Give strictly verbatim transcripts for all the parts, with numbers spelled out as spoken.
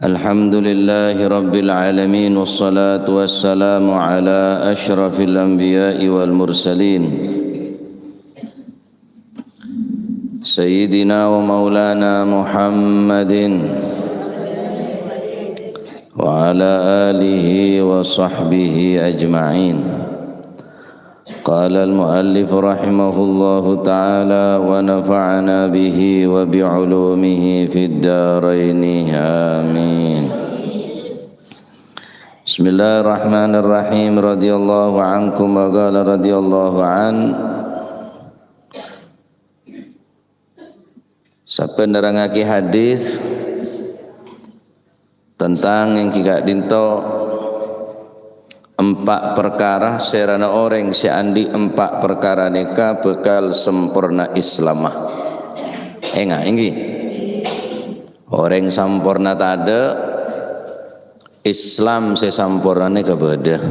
الحمد لله رب العالمين، والصلاة والسلام على أشرف الأنبياء والمرسلين، سيدنا ومولانا محمد وعلى آله وصحبه أجمعين. قال المؤلف رحمه الله تعالى ونفعنا به وبعلومه في الدارين، آمين. بسم الله الرحمن الرحيم. رضي الله عنكم. وقال رضي الله عنه. Sabbhân nerrangngaghi hadis tentang èngghi ka'dinto empa' parkara, sèrana orèng sè andi' empa' parkara nèka bhâkal samporna Islamma. Enga', èngghi? Orèng samporna tadâ', Islam sè samporna nèka bâdâ.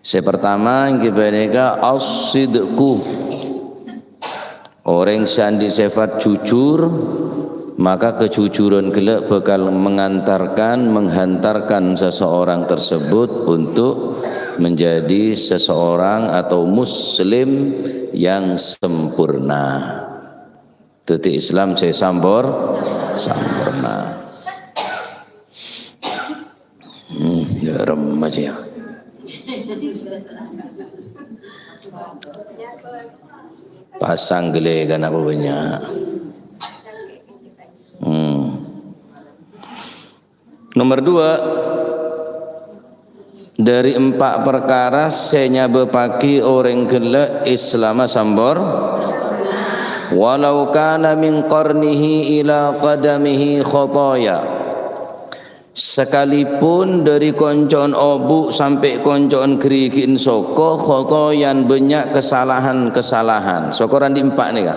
Sè partama èngghi panèka as-sidqu. Orèng sè andi' sèfat jujur, maka kejujuran ghellâ' bhâkal mengantarkan, menghantarkan seseorang tersebut untuk menjadi seseorang atau muslim yang sempurna. Dhâddhi Islam sè sampor-, samporna. Hmm, ya, rem aja ya. Pasang gelegan apa banyak. Hmm. Nomor dua, dâri empa' parkara sè nyabâbbhâghi orèng ghellâ' Islamma sampor-, "Walau kana min qarnihi ila qadamihi khataya." Sakalipun dâri konco'an obu' sampè' konco'an ghârighina soko, khotoyan, bânnya' kasalahan-kasalahan. Soko randhi empa' nèka.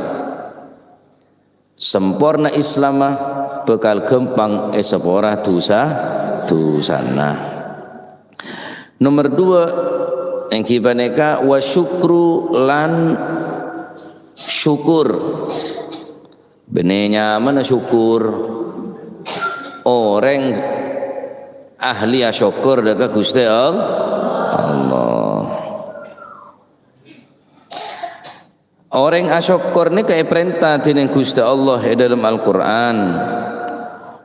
Samporna Islamma bhâkal ghâmpang èsapora dhusa-, dhusana. Nomor dua, èngghi panèka wa syukru lan syukur. Bânnè nyamana syukur. Orèng ahli asokkor dâ' ka Ghustè All-, Allah. Orèng asokkor nèka èparènta dhinèng Ghustè Allah è dâlem Al-Qur'an.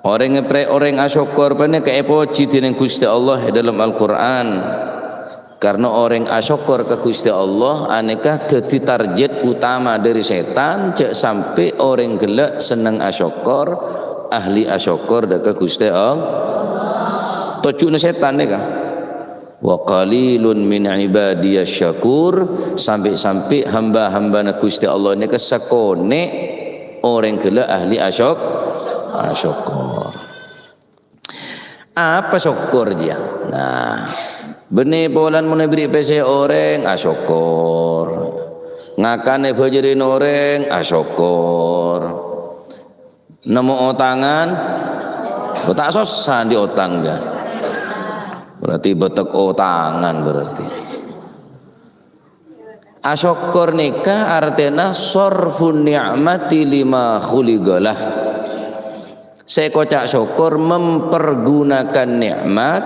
Orèng èpre-, orèng asokkor panèka èpojhi dhinèng Ghustè Allah è dâlem Al-Qur'an. Karna orèng asokkor ka Ghustè Allah anèka dhâddhi target utama dâri sètan, jhâ' sampè' orèng ghellâ' senneng asokkor, ahli asokkor dâ' ka Ghustè Allah. Tojjhuna sètan nèka. "Wa qalilun min ibadiyasy syakur," sampè'-sampè' hamba-hambana Ghustè Allah nèka sakonè' orèng ghellâ' ahli asok-, asokkor. Apa sokkor, jiyâ? Nah, bânnè polana mon èberri' pèssè orèng, asokkor. Ngakan èbhâjâri orèng, asokkor. Nemmo otangan, oh, ta' sossa andi' otang, ya. Berarti bâtek otangan berarti. Asokkor nèka artèna sharfun ni'mati lima khuliqalah. Sè èkoca' sokkor mempergunakan nikmat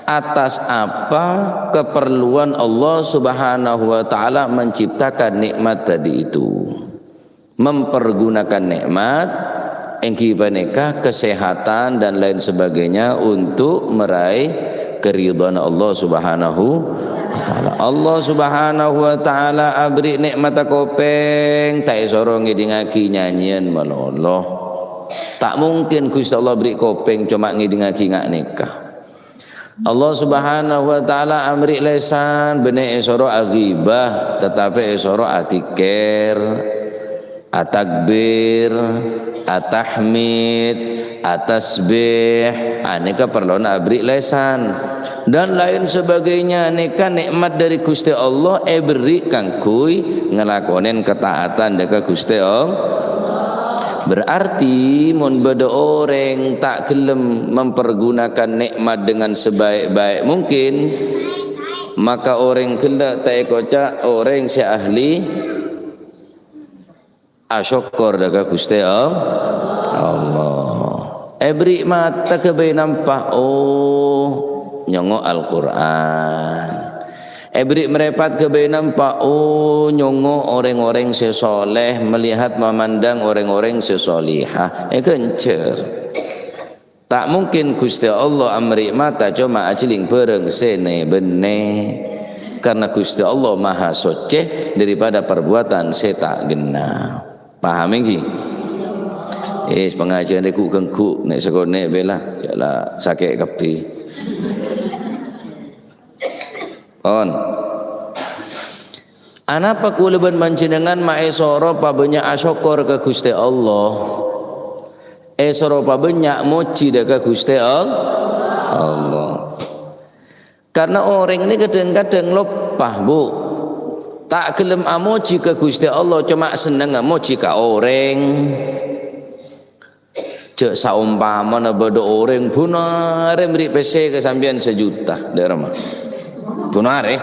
atas apa keperluan Allah Subhanahu wa Ta'ala menciptakan nikmat tadi itu. Mempergunakan nikmat, èngghi panèka kesehatan dan lain sebagainya untuk meraih keridhaan Allah Subhanahu wa Ta'ala. Allah Subhanahu wa Ta'ala aberri' nikmatta kopèng, ta' èsoro ngèdingngaghi nyanyèyan malolo. Ta' mungkin Ghustè Allah berri' kopèng coma ngèdingngaghi nga' nèka. Allah Subhanahu wa Ta'ala aberri' lèsan, bânnè èsoro aghibah, tatapè èsoro adzikir, atakbir, atahmid, atasbih, anèka parlona aberri' lèsan. Dan lain sebagainya, nèka nikmat dâri Ghustè Allah èberri' kaangghuy ngalakonè kataatan dâ' ka Ghustè Allah. Berarti, mon bâdâ orèng ta' ghellem mempergunakan nikmat dengan sebaik-baik mungkin, maka orèng ghellâ' ta' èkoca' orèng sè ahli asokkor dâ' ka Ghustè All-, Allah. Èberri' mata ghâbây nampa, oh, nyongngo' Al-Qur'an. Èberri' mrèpat ghâbây nampa, oh, nyongngo' orèng-orèng sè soleh, melihat, memandang orèng-orèng sè solihah. Èghânjhâr. Ta' mungkin Ghustè Allah amberri' mata coma ajhelling bhârâng sè nè-bennè. Karena Ghustè Allah Maha Soccè daripada perbuatan sè ta' ghenna. Paham ènggi? Is, pangajiân rè ghu-ghângghu, nè' sakonè' bhâi la, jhâ' la sakè' kabbhi. Pon. Anapa kaulâ bân panjhennengngan maèsoro pabânnya' asokkor ka Ghustè Allah? Èsoro pabânnya' mojhi dâ' ka Ghustè Al-, Allah. Karena orèng nè kadhâng-kadhâng loppa, Bu. Ta' ghellem amojhi ka Ghustè Allah, coma sennengnga mojhi ka orèng. Jhâ' saompamana bâdâ orèng bun arè mèrri' pèssè ka sampèyan sajuta, dâ' remma. Bun arè.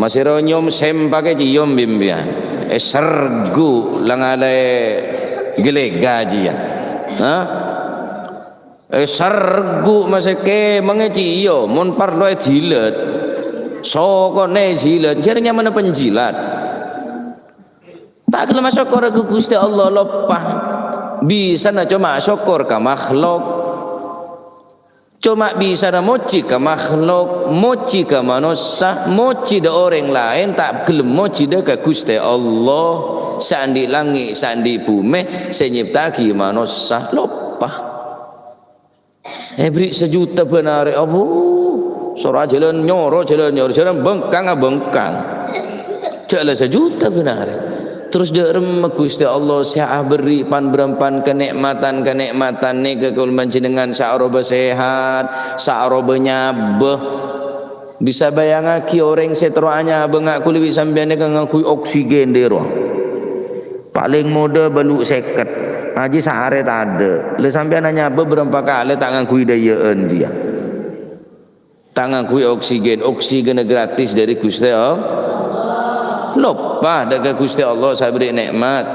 Masèro nyom sèmpakè ciyom bi' sampèyan. Èsergu la-ngalè ghâlèghâ jiyâ. Hah? Èsergu masè kèmangè ciyom, mon parlo èjilât. Sokonè èjilât, jhâ' rèya nyamana penjilat. Ta' ghellem asokkor ka Ghustè Allah, loppa. Bisana coma asokkor ka makhlok. Coma bisana mojhi ka makhlok, mojhi ka manossa, mojhi dâ' orèng laèn, ta' ghellem mojhi dâ' ka Ghustè Allah, sè andi' langngè', sè andi' bhumè, sè nyèpta'aghi manossa. Loppa. Èberri' sajuta bân arè, abu, soro ajhâlân nyoro, jhâlân nyoro, jhâlân bengkang, abengkang. Jhâ' la sajuta bân arè. Terros dâ' remma Ghustè Allah sè aberri' pan-bârâmpan kanè'matan-kanè'matan nèka ka kaulâ panjhennengngan sè aroba sehat, sè aroba nyabâ. Bisa bâjângaghi orèng sè terro anyabâ nga' kaulâ bi' sampèyan nèka ngangghuy oksigen dâri rowa. Palèng modâ bâlu' sèket, ajiyâ saarè tadâ'. La sampèyan anyabâ bârâmpa kalè ta' ngangghuy dâjâ'ân jiyâ. Ta' ngangghuy oksigen, oksigenna gratis dâri Ghustè Allah. Loppa dâ' ka Ghustè Allah sè aberri' nè'mat.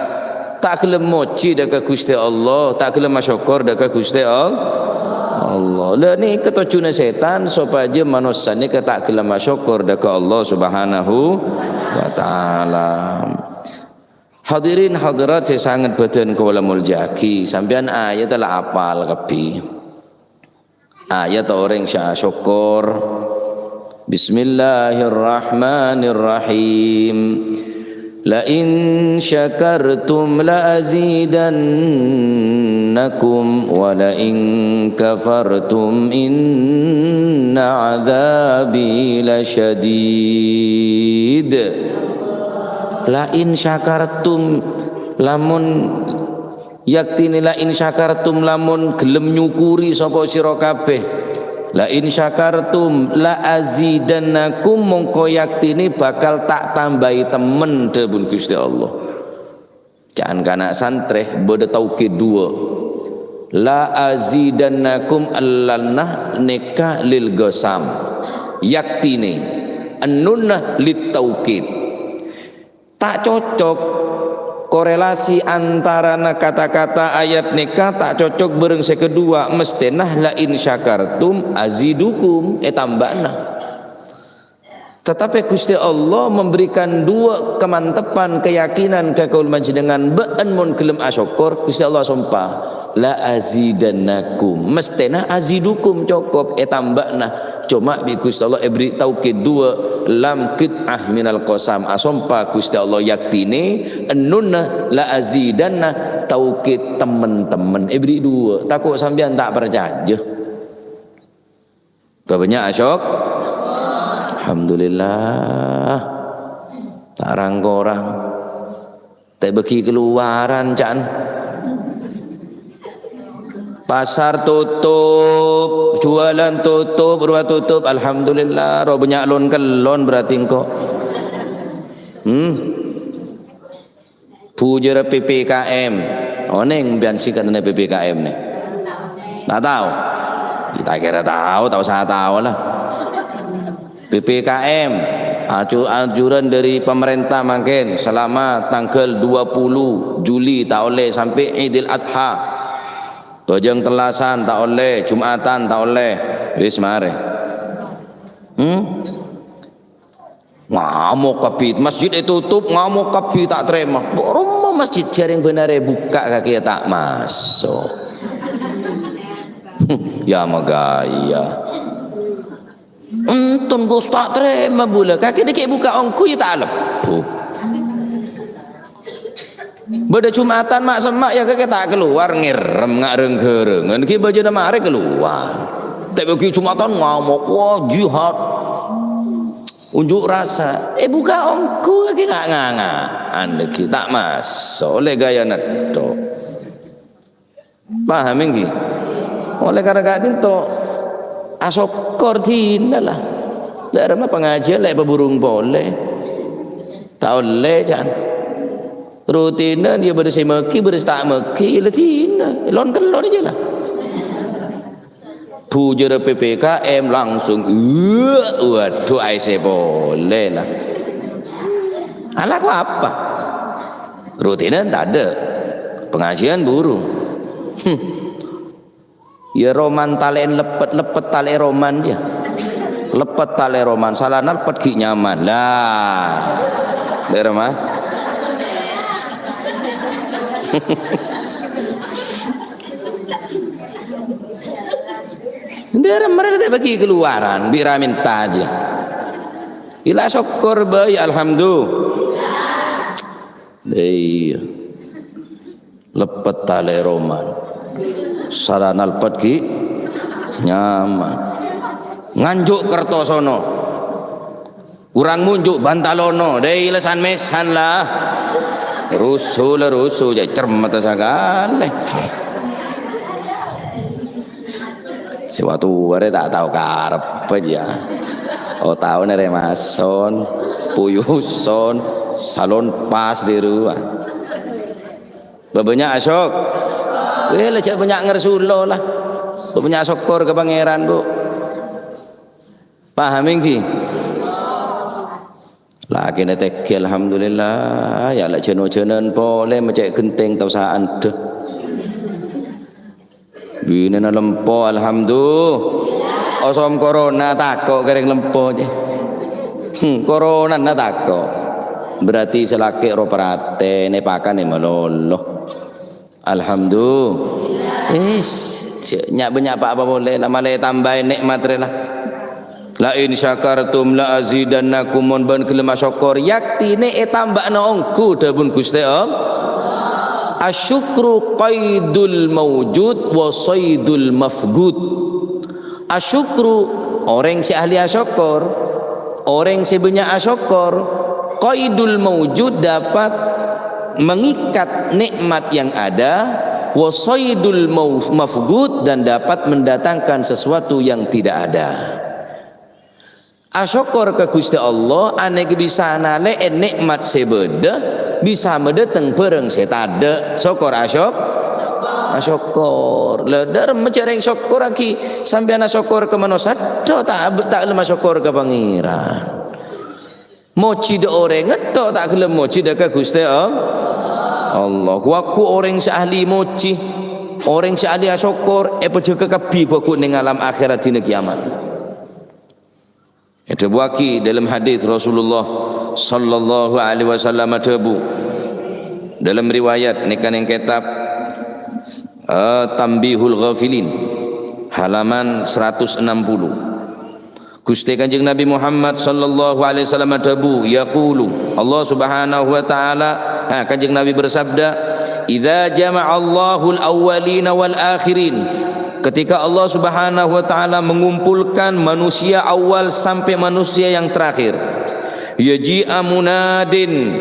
Ta' ghellem mojhi dâ' ka Ghustè Allah, ta' ghellem asokkor dâ' ka Ghustè All-, Allah. La nèka tojjhuna sètan sopajâ manossa nèka ta' ghellem asokkor dâ' ka Allah Subhanahu wa Ta'ala. Hadirin hadirat sè sanget bâdân kaulâ molja'aghi, sampèyan ayat la apal kabbhi. Ayat orèng sè asokkor. Bismillahirrahmanirrahim. La in syakartum la azidannakum wa la in kafartum inna adzabi lasyadid. La in syakartum, lamon Yaktine la in syakartum, lamon gelem nyukuri sapa sira kabeh. La in syakartum la azidannakum, mongko yaktine bakal tak tambahi temmen, dhâbuna Guste Allah. Ca'an kana' santre badha taukid duwâ'. La azidannakum, ellana neka lil qasam. Yaktine, ennunna lit taukid. Ta' cocok korelasi antarana kata-kata ayat neka, ta' cocok bareng se kedua. Mestena la in syakartum azidukum, etamba'na. Tetapi Guste Allah memberikan dua kemantepan keyakinan ka kaul panjennengan, bâ'ân mon gelem asokkor, Guste Allah sompa. La azidannakum. Mestena azidukum cokop, etamba'na. Coma bi' Guste Allah eberri' taukid duwâ', lam qit'ah minal qasam. Asompa Guste Allah yaktine, ennunna la azidanna, taukid temmen-temmen. Eberri' duwâ'. Tako' sampeyan ta' parcaja. Bâbânnya' asyok. Alhamdulillah. Ta' rang-korang. Ta' bagi keluaran, ca'an. Pasar tutup, jualan tutup, rowa tutup. Alhamdulillah, rowa bânnya' lon-kellon berarti engko'. Hmm. Bujârâ P P K M. Oneng bian singkatanna P P K M ne? Ta' tao? Ya, ta' kèra tao, ta' osa tao lah. P P K M, aju-, anjuran dari pemerintah mangkèn selama tanggal dua puluh Juli ta' ollè sampai Idul Adha. Bhâjâng tellasan ta' ollè, Jum'atan ta' ollè. Wis marè. Hmm? Ngamok kabbhi, masjid ètotop, ngamok kabbhi, ta' tarèma. Bâ' roma masjid jhâreng bhender èbukka' kakè ta' maso'. Ya magaya. Enten, Gus, ta' tarèma bulâ. Kakè dhâggi' bukka' ongghu ya ta' alebbhu. Bâdâ Jum'atan ma'-, semma' ya kakè ta' kalowar, ngèrèm nga' reng-ghârângan, ghi' bâjâna marè kalowar. Ta' bâgi Jum'atan ngamok, wah, jihad. Unjuk rasa. Eh, bukka' ongghu kakè nga-, nga-nga'an dhâggi', ta' maso', ollè ghâjâna tho. Paham ènggi? Ollè karana ka'dinto asokkor dinah la. Dâ'remma pangajiân la èpabhurung polè. Ta' ollè, can. Rutinna dia bâdâ sè mèghi, bâdâ sè ta' mèghi, la dinah. Lon-kellon jâ la. Bhujârâ P P K M langsung, "Iyâ, waduh, aèssè polè la." Alako apa? Rutinna tadâ'. Pangajiân buru. Hmm. Ya, roman talè'en leppet, leppet talè' roman, ya. Leppet talè' roman, sala nalpet ghi' nyaman. Lah. Dâ'remma. Dâ'remma rè ta' bâgi kaluwaran, bi' ra mènta jâ. Ila sokkor bhâi, alhamdulillah. Iyâ. Leppet talè' roman. Sala nalpet ghi' nyaman. Nganjuk kertosono. Kurang monjuk bantalono. Dâi lesan-mèsan la. Rusu la rusu, jâ' cermet sakalè. Sè wâtu arè ta' tao karep jâ. Oh, taona rèmason, puyuson, salon pas di rowa. Bâbânnya' asok. Weh, la jâ' bânnya' ngersulo la. Bânnya' sokkor ka Pangèran, Bu. Paham ènggi? Lakèna tèngghi, alhamdulillah. Ya, la jân-ojânan polè ma' cè' ghentèng tao saandhâ. Binèna lempo, alhamdulillah. Osom corona tako' kèrèng lempo, jâ. Hmm, coronana tako'. Berarti sè lakè' ro parate, nè pakan è malolo. Alhamdulillah. Is, jâ-, nya'-bânnya' pa-apa polè, la malè tambâi nè'mat rè la. "La in syakartum la azidannakum," mon bâ'na ghellem asokkor, yaktine ètambâ'âna ongghu, dhâbuna Ghustè Allah. "Asyukru qaidul maujud wa saidul mafqud." Asyukru, orèng sè ahli asokkor, orèng sè bânnya' asokkor, qaidul maujud, dapat mengikat nikmat yang ada, wa saidul mau-, mafqud, dan dapat mendatangkan sesuatu yang tidak ada. Asokkor ka Ghustè Allah, anèka bisa nalè'è nè'mat sè bâdâ, bisa madâteng bhârâng sè tadâ'. Sokkor asok-, asokkor. La, dâ' remma jâ' rèng sokkorraghi, sampèyan asokkor ka manossa, dâ' ta', ta' ghellem asokkor ka Pangèran. Mojhi dâ' orèngnga, dâ' ta' ghellem mojhi dâ' ka Ghustè All-, Allah. Ghu-, ghu orèng sè ahli mojhi, orèng sè ahli asokkor, èpajâgâ kabbhi ghu-, ghu nèng alam akhèrat dina kiyamat. Èdhâbuwâghi dâlem hadits Rasulullah sallallahu alaihi wasallam adhâbu, dâlem riwayat nèka nèng kètab, eh, Tanbihul Ghafilin, halaman seratus enam puluh. Ghustè Kanjeng Nabi Muhammad sallallahu alaihi wasallam adhâbu, yaqulu, Allah Subhanahu wa Ta'ala, nah, Kanjeng Nabi bersabda, "Idza jama'allahul awwalina wal akhirin," Ketika Allah Subhanahu wa Ta'ala mengumpulkan manusia awal sampai manusia yang terakhir, "Yaji'a munadin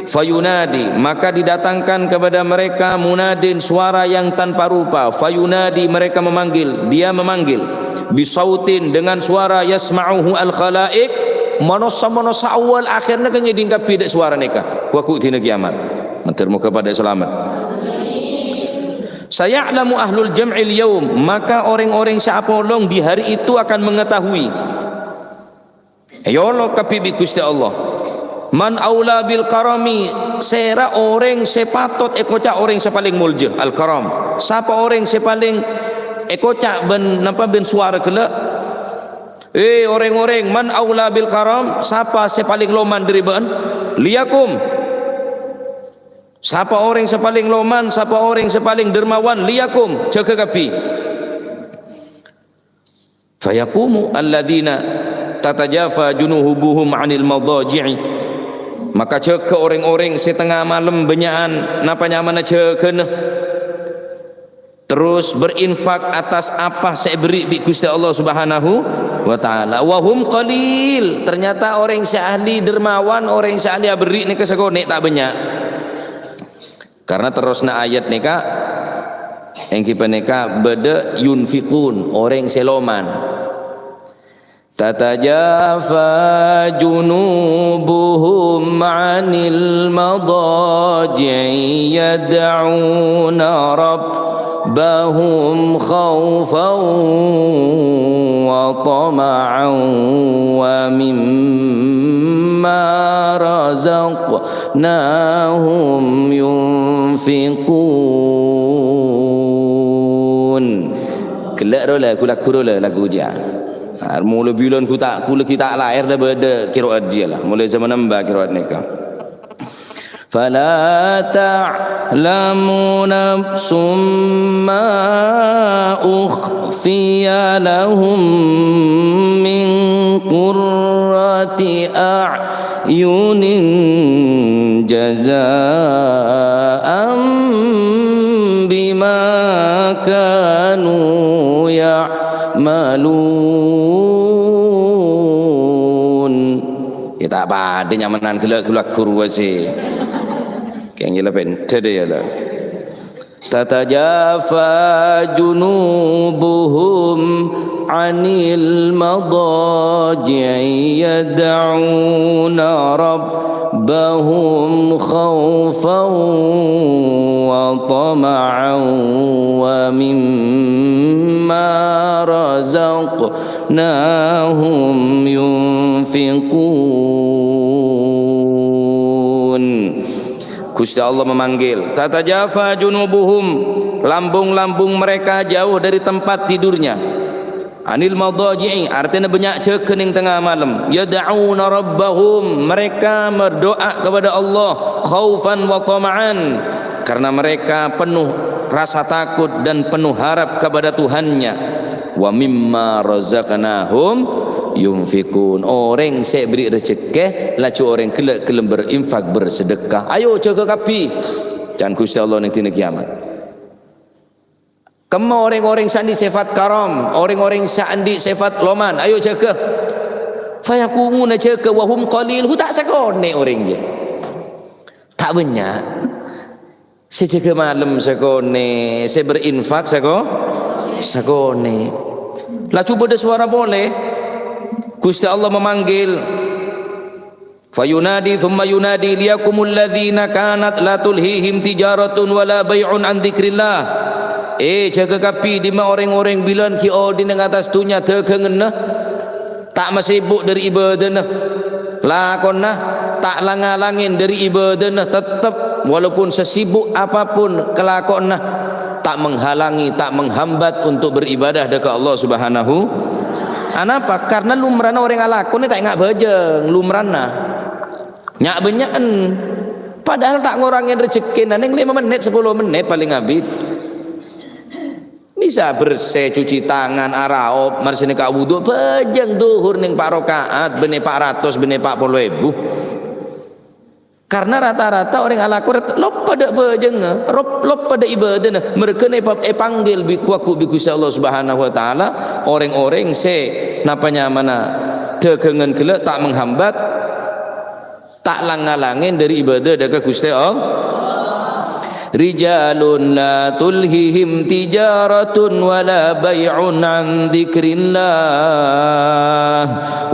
fayunadi," maka didatangkan kepada mereka munadin, suara yang tanpa rupa, fayunadi, mereka memanggil, dia memanggil, bisautin, dengan suara, yasma'uhu al-khalaik, manossa-manossa awal akhirnya kan ngèdhing kabbhi dâ' suara nèka, wâghu dina kiyamat. Matur moga padâ salamet. "Saya'lamu ahlul jam'il yaum," maka orèng-orèng sè apolong di hari itu akan mengetahui. Èolok kabbhi bi' Ghustè Allah. "Man aula bil karami," sèra orèng sè patot èkoca' orèng sè palèng molja, al-karam. Sapa orèng sè palèng èkoca' bân, napa, bân sowara ghellâ'? "Hè, orèng-orèng, man aula bil karam? Sapa sè palèng loman dhâri bâ'ân? Liyakum." Sapa orèng sè palèng loman, sapa orèng sè palèng dermawan, liyakum, jâgâ kabbhi. Fayaqumu alladzina tatajafa junubuhum 'anil madaji'i. Maka jâgâ orèng-orèng sè tengnga malem bânnya'an napa nyamana jâgâna. Terros berinfak atas apa sè èberri' bi' Ghustè Allah Subhanahu wa Ta'ala. Wa hum qalil. Ternyata orèng sè ahli dermawan, orèng sè ahli aberri' nèka sakonè' ta' bânnya'. Karna terrosna ayat nèka, èngghi panèka bâdâ yunfiqun, orèng sè loman. Tatajafa junubuhum 'anil madaji'i yad'una rabbahum khaufan wa tama'an wa mimma razaqnahum yunfiqun. Ghellâ' rowa la, ghulâ ghuru la, lagu jâ. Nah, molaè bilân ghu ta', ghulâ ghi' ta' laèr la bâdâ qiraat jiyâ la. Molaè zaman embâ qiraat nèka. Fala ta'lamu nafsum ma ukhfiya lahum min qurrati a'yunin jaza'an bima kanu ya'malun. Ya, ta' padâ nyamanan ghellâ'-ghellâ' ghuru sè. Kèng jâ la pènḍâ dâ' ya la. Tatajafa junubuhum 'anil madaji'i yad'una rabbahum khaufan wa tama'an wa mimma razaqnahum yunfiqun. Ghustè Allah memanggil, "Tatajafa junubuhum," lambung-lambung mereka jauh dari tempat tidurnya. "Anil madaji'i," artèna bânnya' jâgâ neng tengnga malem. "Yad'una rabbahum," mereka berdoa kepada Allah, "khaufan wa tama'an," karena mereka penuh rasa takut dan penuh harap kepada Tuhannya. "Wa mimma razaqnahum yunfiqun." Orèng sè èberri' rejekkè, laju orèng ghellâ' ghellem berinfak, bersedekah. Ayo jâgâ kabbhi, can Ghustè Allah neng dina kiamat. Kemma orèng-orèng sè andi' sèfat karam, orèng-orèng sè andi' sèfat loman, ayo jâgâ. Fayaqumuna jâgâ, wa hum qalil, ghu ta' sakonè' orèng jâ. Ta' bânnya'. Sè jâgâ malem sakonè', sè berinfak sako-, sakonè'. Laju bâdâ sowara polè. Ghustè Allah memanggil. Fayunadi, tsumma yunadi, "Liyakumul ladzina kanat la tulhihim tijaratun wa la bai'un an dzikrillah." Eh, jâgâ kabbhi dimma orèng-orèng bilân ghi' odhi' neng attas dhunnya dâgânganna. Ta' masibuk dhâri ibâdâna. Lakonna ta' lang-ngalangè dhâri ibâdâna, tettep, walaupun sesibuk apapun kalakowanna, ta' menghalangi, ta' menghambat untuk beribadah dâ' ka Allah Subhanahu. Anapa? Karena lumrana orèng alako nè ta' enga' bhâjâng, lumrana. Nya'-bânnya'an. Padahal ta' ngorangè rejekkèna, neng lèma mennit, sapolo mennit palèng abit. Bisa bersè, cuci tangan, araop, mara sè nèka wudu, bhâjâng dhuhur neng pa' raka'at, bânnè pa' ratos, bânnè pa' polo èbu. Karena rata-rata orèng alako ret-, loppa dâ' bhâjângnga, rop-, loppa dâ' ibâdâna, merghâna èpa-, èpanggil bi-, ghu-, ghu bi' Ghustè Allah Subhanahu wa Ta'ala, orèng-orèng sè napa nyamana dâgângan ghellâ' ta' menghambat, ta' lang-ngalangè dhâri ibâdâ dâ' ka Ghustè Allah. رجال لا تلهيهم تجارة ولا بيع عن ذكر الله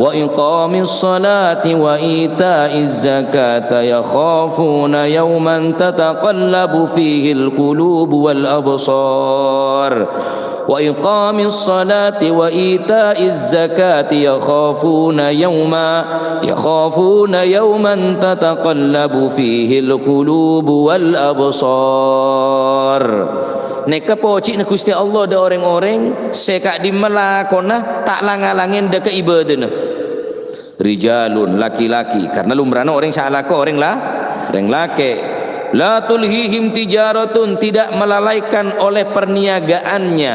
وإقام الصلاة وإيتاء الزكاة يخافون يوما تتقلب فيه القلوب والأبصار وإقام الصلاة وإيتاء الزكاة يخافون يوما يخافون يوما تتقلب فيه القلوب والأبصار. Nèka pojhina Ghustè Allah dâ' orèng-orèng sè ka'dimma lakona ta' lang-ngalangèn dâ' ka ibâdâna. Rijalun, laki-laki, karena lumrana orèng sè alako orèng la-, orèng lakè'. La tulhihim tijaratun, tidak melalaikan oleh perniagaannya,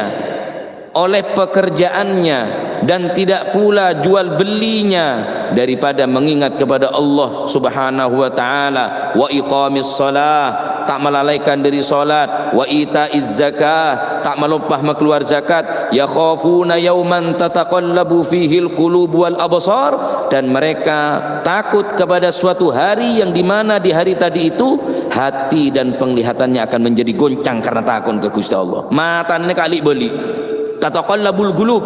oleh pekerjaannya, dan tidak pula jual belinya daripada mengingat kepada Allah Subhanahu wa Ta'ala. Wa iqamis shalah, tak melalaikan dari salat. Wa itaiz zakah, tak melupa mengeluar zakat. Yakhafuna yauman tataqallabu fihil qulub wal absar, dan mereka takut kepada suatu hari yang dimana di hari tadi itu hati dan penglihatannya akan menjadi goncang karena takut ke Gusti Allah. Matana kali bali. Tataqallabul qulub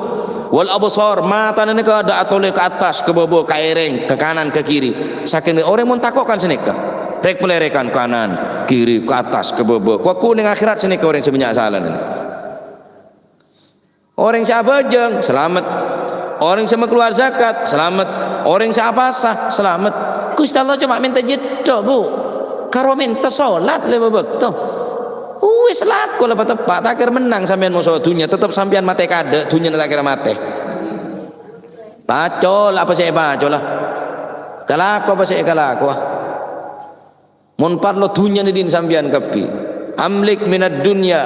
wal absar, matana nèka dâ' atolè ka attas, ka bâbâ, ka èrèng, ka kanan, ka kiri. Sakèng orèng mon tako' kan sanèka. Rèk-palèrèkan kanan, kiri, ka attas, ka bâbâ. Kowa neng akhèrat sanèka orèng sè bânnya' salana. Orèng sè abhâjâng, salamet. Orèng sè makalowar zakat, salamet. Orèng sè apasa, salamet. Gusti Allah coma mènta jhâ' tho', Bu. Karo mènta salat lèma bâkto. Wis lako la pateppa', ta' kèra mennang sampèyan moso dhunnya, tetep sampèyan matè kaadâ', dhunnyana ta' kèra matè. Pacol apa sè èpacola? Kalako apa sè èkalakowa? Mon parlo dhunnyana dhin sampèyan kabbhi. Amlik minad dunya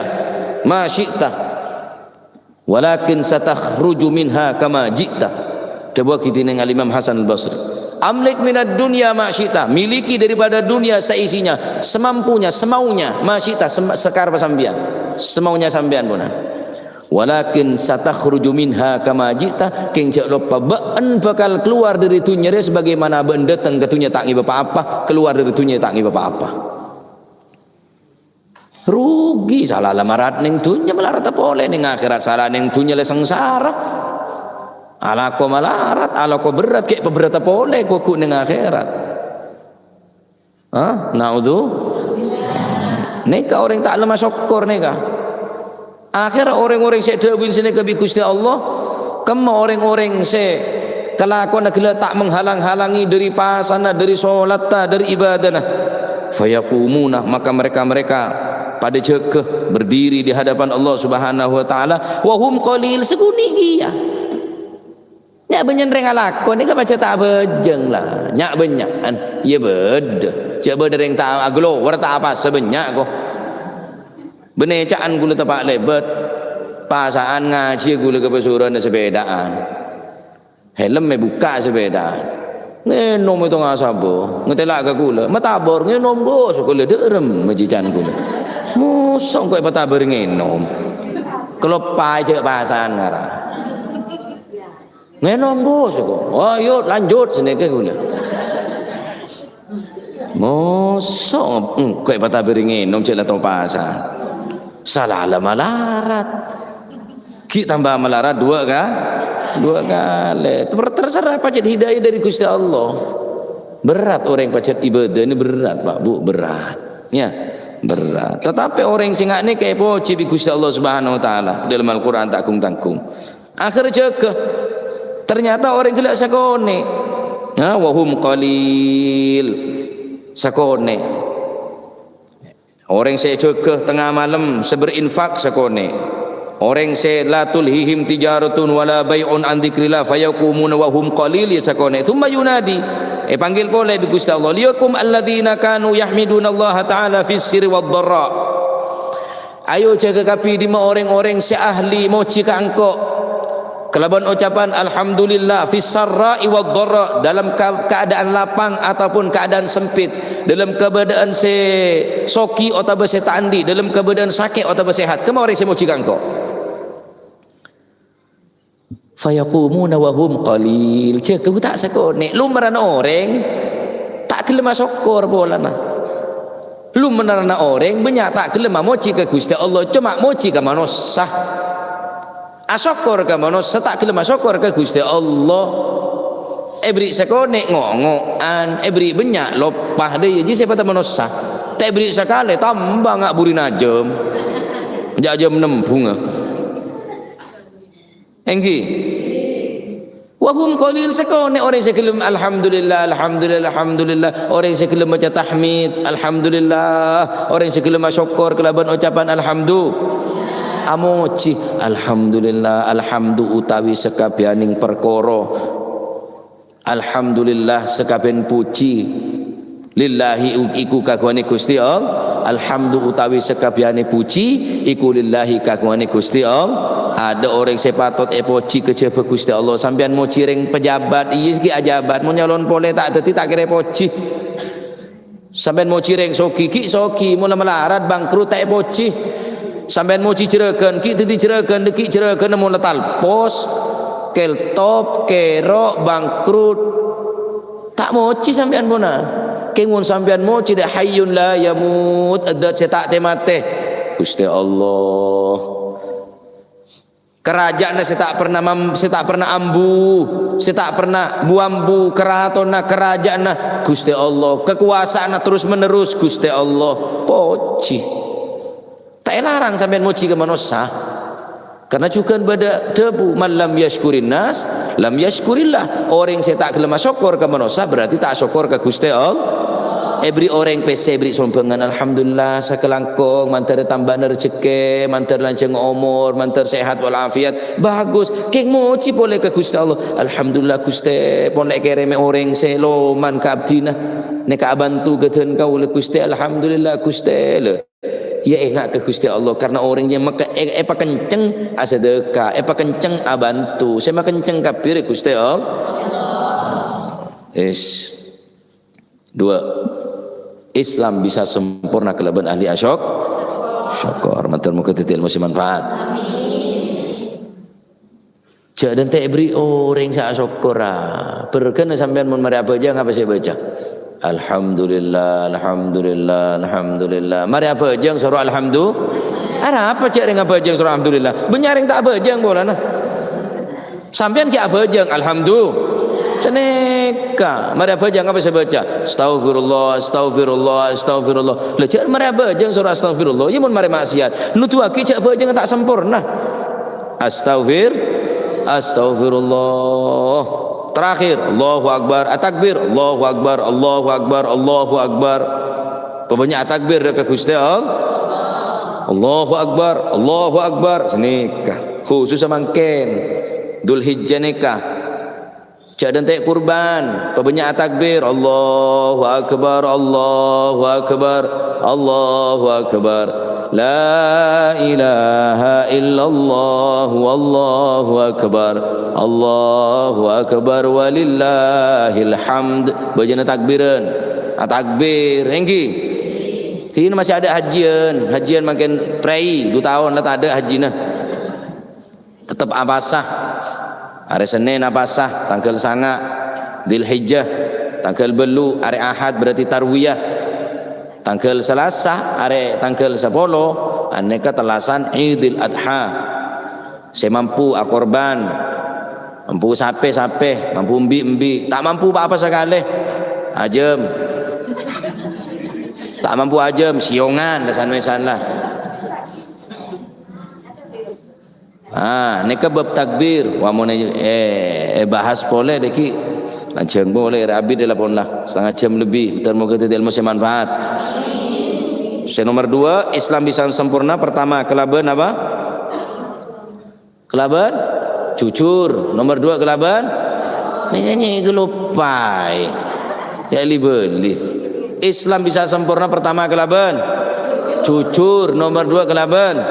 ma syi'ta, walakin satakhruju minha kama ji'ta. Dhâbuwaghi dhinèng Al-Imam Hasan Al-Basri. Amlik minad dunya ma syi'ta, miliki daripada dunia seisinya, semampunya, semaunya, ma syi'ta, sem-, sakarebbhâ sampèyan, semaunya sampèyan, ponan. Walakin satakhruju minha kama ji'ta, kèng jhâ' loppa bâ'na bhâkal kalowar dâri dhunnya rèya sabagaimana bâ'na dâteng ka dhunnya ta' ngèbâ pa-apa, kalowar dâri dhunnya ta' ngèbâ pa-apa. Rugi, sala la marat neng dhunnya, malarat polè neng akhèrat, sala neng dhunnya la sangsara. Alako malarat, alako berrât, ghi' paberrâtta polè kogu neng akhèrat. Hah? Naudzu. Nèka orèng ta' lèma sokkor nèka. Akhèr orèng-orèng sè èdhâbuwi sanèka bi' Gusti Allah, kemma orèng-orèng sè kalakowanna ghellâ' ta' menghalang-halangi dâri pasana, dâri salatta, dâri ibadana. Fayaqumuna, maka mereka-mereka padâ jâgâ, berdiri di hadapan Allah Subhanahu wa Ta'ala, wa hum qalil, sakonè' kèya. Nya' bânnya'an rèng alako nèka pajhât ta' abhâjâng la. Nya' bânnya'an. Iyâ bâdâ. Jhâ' bâdâ rèng ta' aglowar ta' apasa bânnya' ko. Bânnè ca'an ghulâ teppa' lèbât. Pasa'an ngajhiyâ ghulâ ka pasoranna sapèdaan. Helm èbukka' sapèdaan. Ngènom è tonga sabâ. Ngatèla' ka ghulâ. Matabâr ngènom, Gus. Ghulâ dâ'rem majhâjhân ghulâ. Moso' engko' èpatabâr ngènom. Kaloppaè jhâ' pasa'an ngara. Ngènom, Gus, sèko. Oh, yuk, lanjut, sanèka ghulâ. Moso' engko' èpatabâri ngènom, jhâ' la topasan. Sala la malarat. Ghi' tamba malarat duwâ' ka-, duwâ' kalè. Ter-, terserah pajhât hidayah dâri Gusti Allah. Berat orèng pajhât ibâdâh ini berat, Pak, Bu, berat. Ya, berat. Tetapi orèng sè nga' nèka èpojhi bi' Gusti Allah Subhanahu wa Ta'ala. Dalam Al-Qur'an ta' gung-tanggung. Akhèr jâgâ. Ternyata orèng ghellâ' sakonè'. Nah, wa hum qalil. Sakonè'. Orèng sè jâgâ tengnga malem, sè berinfak sakonè'. Orèng sè la tulhihim tijaratun wala bai'un an dzikrillah fayaqumuna wa hum qalil, ya sakonè'. Tsumma yunadi. Èpanggil polè bi' Gusti Allah. Liyakum alladzina kanu yahmidunallaha ta'ala fis sirri wad dharra. Ayo jâgâ kabbhi dimma orèng-orèng sè ahli mojhi ka Engko'. Kalabân ocapan alhamdulillah fis sarra'i wad dharra, dalam ka-, keadaan lapang ataupun keadaan sempit, dalam kabâdâ'ân sè soghi otabâ sè ta' andi', dalam kabâdâ'ân sakè' otabâ sehat. Kemma orèng sè mojhi ka Engko'. Fayaqumuna wa hum qalil. Jâgâ ta' sakonè'. Lumrana orèng ta' ghellem asokkor polana. Lumennarna orèng bânnya' ta' ghellem amojhi ka Ghustè Allah, coma mojhi ka manossa. Asokkor ka manossa, ta' ghellem asokkor ka Ghustè Allah. Èbherri' sakonè' ngo-ngo'an, èbherri' bânnya' loppa, dâ' iyâ jiyâ sè padâ manossa. Ta' èbherri' sakalè, tamba nga' buri najâm. Ja' ajâm nembhungnga. Èngghi. Wa hum qalil, sakonè' orèng sè ghellem alhamdulillah, alhamdulillah, alhamdulillah. Orèng sè ghellem maca tahmid, alhamdulillah. Orèng sè ghellem asokkor kalabân ocapan alhamdu-, amojhi, alhamdulillah, alhamdu utawi sakabbiyanèng parkara. Alhamdulillah, sakabbiyan pojhi. Lillahi u-, iku kagunganè Ghustè Allah. Alhamdu utawi sakabbiyanè pojhi iku lillahi kagunganè Ghustè Allah. Adâ' orèng sè patot èpojhi kajhâbhâ Ghustè Allah. Sampèyan mojhi rèng pejabat, iyâ ghi' ajabat, mon nyalon polè ta' dhâddhi ta' kèra èpojhi. Sampèyan mojhi rèng soghi, ghi' soghi, mon la malarat, bangkrut, ta' èpojhi. Sampèyan mojhi jhurâghân, ghi' dhâddhi jhurâghân, ghi' jhurâghân, mon la talpos, keltop, kèro', bangkrut. Ta' mojhi sampèyan, ponan. Kèng mon sampèyan mojhi dâ' Hayyun la yamut, Dzat sè ta' tè-matè. Ghustè Allah. Karaja'anna sè ta' perna mam-, sè ta' perna ambu, sè ta' perna bu-ambu, karatonna, karaja'anna Ghustè Allah, kakowasaanna terros-menerros Ghustè Allah. Pojhi. Ta' èlarang sampèyan mojhi ka manossa. Karna jhughân bâdâ dhâbu, "Man lam yasykurin nas, lam yasykurillah." Orèng sè ta' ghellem asokkor ka manossa, berarti ta' asokkor ka Ghustè Allah. Èbherri' orèng pèssè, èbherri' sombhângan, "Alhamdulillah, sakalangkong, mandhâr tambâna rejhekkè, mandhâr lanjhâng omor, mandhâr sehat walafiat." Bagus. Kèng mojhi polè ka Ghustè Allah. "Alhamdulillah, Ghustè, pon la èkèrèmè orèng sè loman ka abdhina. Nèka abhânto ghâdhân kaulâ, Ghustè. Alhamdulillah, Ghustè." Lho. Iyâ enga' ka Ghustè Allah, karna orèng sè maka-, è-, èpakencèng asadhâka, èpakencèng abhânto, sè makencèng kabbhi rè Ghustè Allah. Is. Dua. Islam bisa sempurna kalabân ahli asyok-, syokor. Mator moghâ dhâddhi ilmu sè manfaat. Jhâ' dântè' èbherri' orèng sè asokkor, ah. Bherghâna sampèyan mon marè abhâjâng apa sè èbâca? Alhamdulillah, alhamdulillah, alhamdulillah. Marè abhâjâng soro alhamdu-, arapa jhâ' rèng abhâjâng soro alhamdulillah? Bânnya' rèng ta' abhâjâng polana. Sampèyan ghi' abhâjâng, alhamdu-, sanèka. Marè abhâjâng apa sè èbâca? Astaghfirullah, astaghfirullah, astaghfirullah. Lah jhâ' marè abhâjâng soro astaghfirullah. Iyâ mon marè maksiat. Nodhuwâghi jhâ' bhâjângnga ta' samporna. Astaghfir-, astaghfirullah. Terakhir, Allahu Akbar, atakbir, Allahu Akbar, Allahu Akbar, Allahu Akbar. Pabânnya' atakbir ka Ghustè Allah. Allahu Akbar, Allahu Akbar. Sanèka. Khusus samangkèn. Dzulhijjah nèka. Jhâ' dântè' kurban, pabânnya' takbir, Allahu Akbar, Allahu Akbar, Allahu Akbar. La ilaha illallah, wallahu akbar, Allahu akbar, walillahil hamd. Bâjâna takbiran. Ah, takbir, èngghi. Kèng masih adâ' hajjiyân. Hajjiyân mangkèn prèi, du taon la tadâ' hajjina. Tettep apasa. Arè Sennèn apasa, tangghâl sanga' Dzulhijjah, tangghâl bâllu' arè Ahad berarti tarwiyah. Tangghâl Salasa, arè tangghâl sapolo, anèka tellasan Idul Adha. Sè mampu akorban, mampu sapè-sapè, mampu embi'-embi', ta' mampu pa-apa sakalè, ajâm. Ta' mampu ajâm, sèyongan, la san-mèsan la. Ah, nèka bab takbir. Wah, mon è-, è-, èbahas polè, dâgghi' lanjhâng polè, rè abit la pon la. Setengah jam lebih. Mudah-mudahan dhâddhi ilmu sè manfaat. Sè nomor dua, Islam bisa sempurna pertama kalabân apa? Kalabân jujur. Nomor dua kalabân nyanyi, kaloppaè. Ya, li-bâli. Islam bisa sempurna pertama kalabân jujur, nomor dua kalabân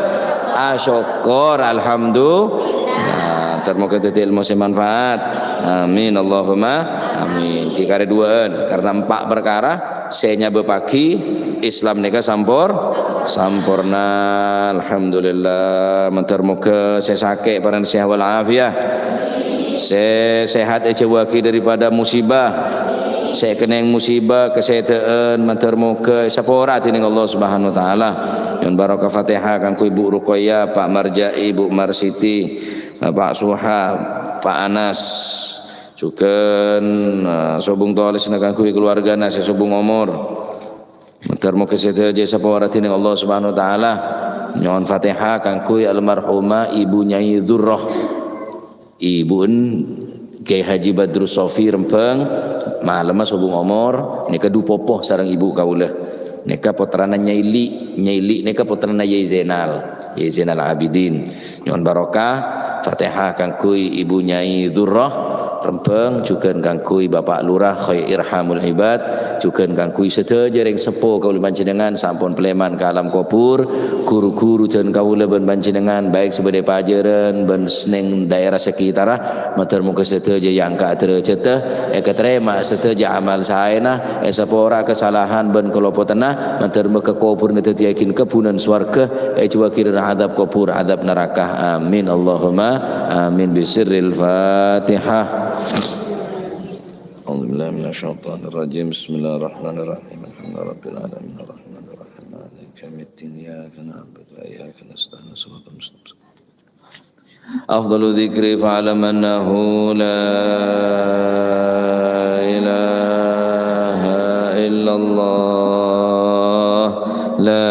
asokkor, alhamdulillah. Nah, ter-, moghâ dhâddhi ilmu sè manfaat. Amin, Allahumma amin. Ghi karè duwâ'ân, karena empa' parkara sè nyabâbbhâghi Islam nèka sampor-, samporna. Alhamdulillah. Mandhâr moghâ sè sakè' parèng sehat wal afiyah. Sè sehat èjhâuwâghi daripada musibah. sè èkennèng musibah, kasèdhâ'ân, mandhâr moghâ èsapora dhinèng Allah Subhanahu wa Ta'ala. Nyo'on barokah Fatihah kaangghuy Bu Ruqayyah, Pak Marjai, Bu Marsiti, Pak Suha, Pak Anas, jhughân, eh, sobung tolèsanna kaangghuy kaluwargana sè sobung omor. Mandhâr moghâ sadhâjâ èsapora dhinèng Allah Subhanahu wa Ta'ala. Nyo'on Fatihah kaangghuy almarhumah Ibu Nyai Durrah. Ibu'en Kiai Haji Badrus Sofi Rembang, malemma sobung omor, nèka du popo sareng ibu kaulâ. Nèka pottrana Nyai Li, Nyai Li nèka pottrana Yai Zainal, Yai Zainal Abidin. Nyo'on barokah, Fatihah kaangghuy Ibu Nyai Durrah Rembang, jhughân kaangghuy Bapak Lurah Khairhamul Ibad, jhughân kaangghuy sadhâjâ rèng seppo kaulâ panjhennengngan sampon palèman ka alam kobhur, ru-ghuru dhân kaulâ bân panjhennengngan, baik sè bâdâ è Pajârân bân s-, neng daerah sekitarra, mandhâr moghâ sadhâjâ èangka' dârâjhâddhâ, èkatarèma sadhâjâ amal saèna, èsapora kasalahan bân kalopotanna, mandhâr moghâ kobhurra dhâddhiyâghin kebbhunan sowarghâ, èjhâuwâghi dhâri adzab kobhur, adzab naraka. Amin. Allahumma amin. Bisirril Fatihah. أعوذ بالله من الشيطان الرجيم. بسم الله الرحمن الرحيم. الحمد لله رب العالمين. الرحمن الرحيم. مالك يوم الدين. إياك نعبد وإياك نستعين. صراط المستقيم. أفضل الذكر فاعلم أنه لا إله إلا الله. لا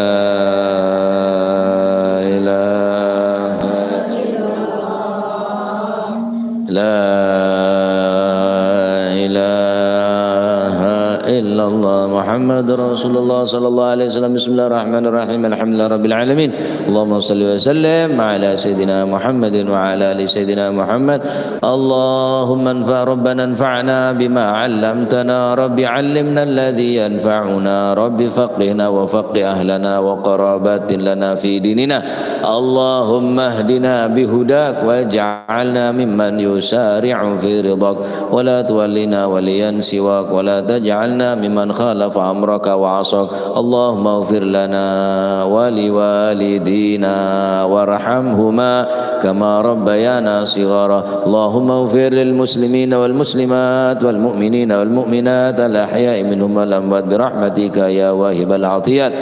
إله لا إله إلا الله محمد رسول الله صلى الله عليه وسلم. بسم الله الرحمن الرحيم. الحمد لله رب العالمين. اللهم صل وسلم على سيدنا محمد وعلى آل سيدنا محمد. اللهم انفع ربنا انفعنا بما علمتنا. رب علمنا الذي ينفعنا. رب فقهنا وفقه أهلنا وقرابات لنا في ديننا. اللهم اهدنا بهداك واجعلنا ممن يسارع في رضاك ولا تولنا وليا سواك ولا تجعلنا ممن خالف أمرك وعصاك. اللهم اغفر لنا ولوالدينا وارحمهما كما ربيانا صغارا. اللهم اغفر للمسلمين والمسلمات والمؤمنين والمؤمنات الأحياء منهم والأموات برحمتك يا واهب العطيات.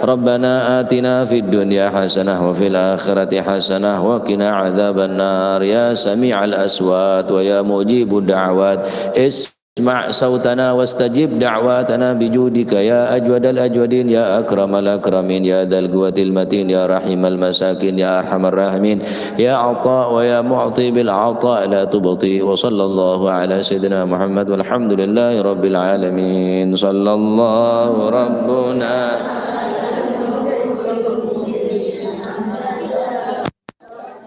ربنا آتنا في الدنيا حسنة وفي الآخرة حسنة وقنا عذاب النار. يا سميع الأصوات ويا مجيب الدعوات، اسمع صوتنا واستجب دعواتنا بجودك يا أجود الأجودين، يا أكرم الأكرمين، يا ذا القوة المتين، يا رحيم المساكين، يا أرحم الراحمين، يا عطاء ويا معطي بالعطاء لا تبطي. وصلى الله على سيدنا محمد والحمد لله رب العالمين. صلى الله ربنا